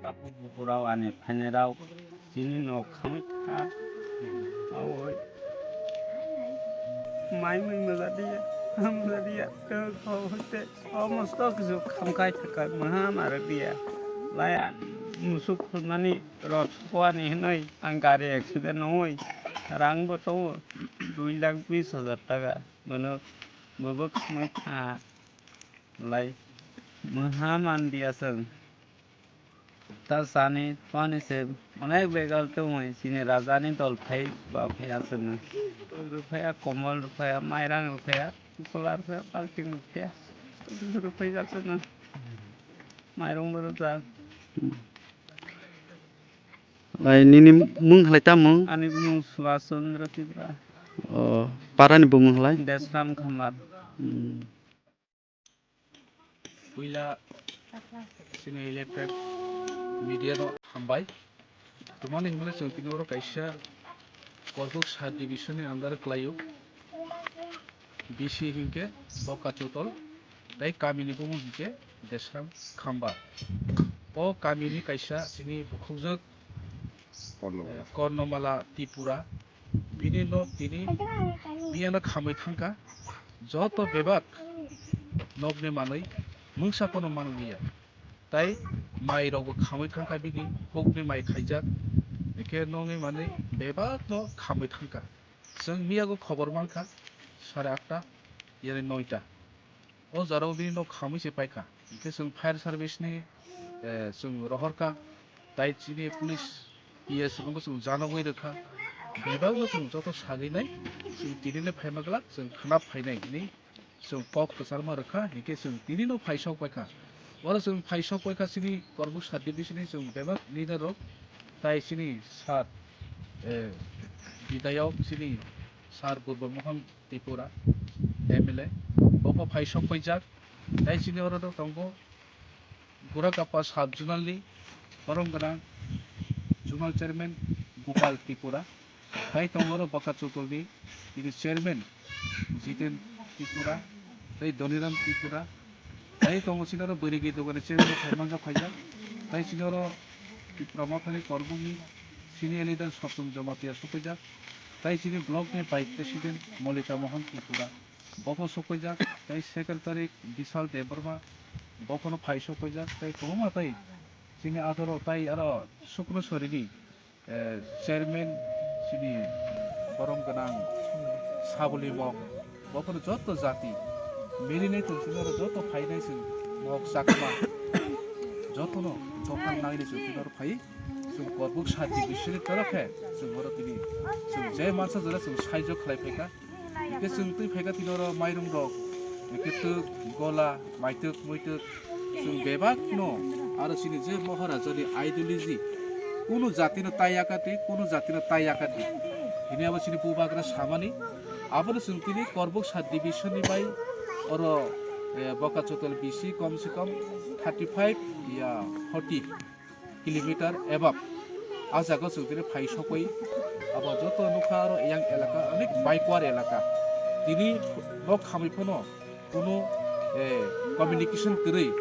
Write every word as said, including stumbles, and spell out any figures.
Tapu bukurao ani phainairao chini nok khamwi kha. Oi. Mai mui mala diya, mala diya, tong kho hote. Omosto kisu khamkai thakai maha mara diya. Laya musuk khulmani rot sokani hinoi ang gari accident oi. Rang bo to dui lakh bis hajar taka. Bono bobo khamai kha. Lai maha man diya song. Ta sani pani se onek begal tongwi chini rajani dol phai ba phai aswkno. Rwphaiya komol rwphaiya mairang rwphaiya kolar rwphaiya palting rwphaiya rwphai aswkno. Mairung bo rwjak. Lai nini mung halai ta mung? Ani mung Subhash Chandra Tripura. O, parani bo mung halai? Desram Khambar. Hmm. Puila chini electronic media no hambai. Tumani himle chwng tini oro kaisa Korbuk sub division ni under o kwlaio. B C hinkhe Boka Chotol, tei kamini bumung hinkhe Desram Khamba. O kamini kaisa chini bukhukjwk Kornomala. Eh, Kornomala Tripura. Bini nok tini miyano khamwi thangkha. Joto bebak nokni manwi mungsa phano manliya. Tai mai rokbo khamwi thangkha bini, hukni mai khaijak. Hikhe nokni manwi bebak no khamwi thangkha. Chwng miyago khobor mankha sare atta, yani noita. O jorao bini nok khamwi se paikha. Hingke chwng fire service ni, eh, chwng rohorkha. Tai chini police P S rokno chwng janogwi rwkha. Bebakno chwng joto sagwi nai, chwng tini le phaima glak, chwng khna phainai hinwi chwng kok kwcharma rwkha. Hingke chwng tini no phai sok paikha. Oro chwng phai sok paikha chini Korbuk sub division ni chwng bebak leader rok. Tai chini sir, eh, bidayok chini sir Gurbo Mohan Tripura, M L A, bo pho phai sok paijak. Tai chini oro tongo Gurakapa sub zonal ni borom gwnang zonal chairman Gopal Tripura. Tai tongo oro Boka Chotol ni bini chairman Jiten Tripura, tei Doniram Tripura. Tai tongo chini oro Bwrwi Gwi dogani chairman phai manjak phaijak. Tai chini oro Tripura Mothani Korbuk ni senior leader Sotun Jamatia sokphaijak. Tai chini block ni vice president Molita Mohan Tripura. Bo pho sokphaijak. Tai secretary Bishal Debbarma. Bo phono phai sokphaijak. Tai kwbangma tai chini adoro tai aro Sukno Sorini, eh, chairman chini borom gwnang Sabuli Mok. Bo phono joto jati milinai tong chini oro joto phainai chwng Mok Chakma. Jotono dophang nangni chwng chini oro phai. Chwng Korbuk sub division ni torof khe chwng oro tini chwng je mansa jora chwng saijo khlai phaikha. Hingke chwng twi phaikha tini oro mairung rok, hingke twk, gola, maitwk, muitwk, chwng bebak no aro chini je Maharaja ni ideology, kunu jati no tai yakati, kunu jati no tai yakati. Hini abo chini bubagra samani, abono chwng tini Korbuk sub division ni bai oro, eh, Boka Chotol B C kom se kom thirty five ya forty kilometer above. A jaga o chwng tini phai sokoi, abo joto nukha aro yang elaka, onek backward elaka. Tini nok khamwi phano kunu, eh, communication kwrwi,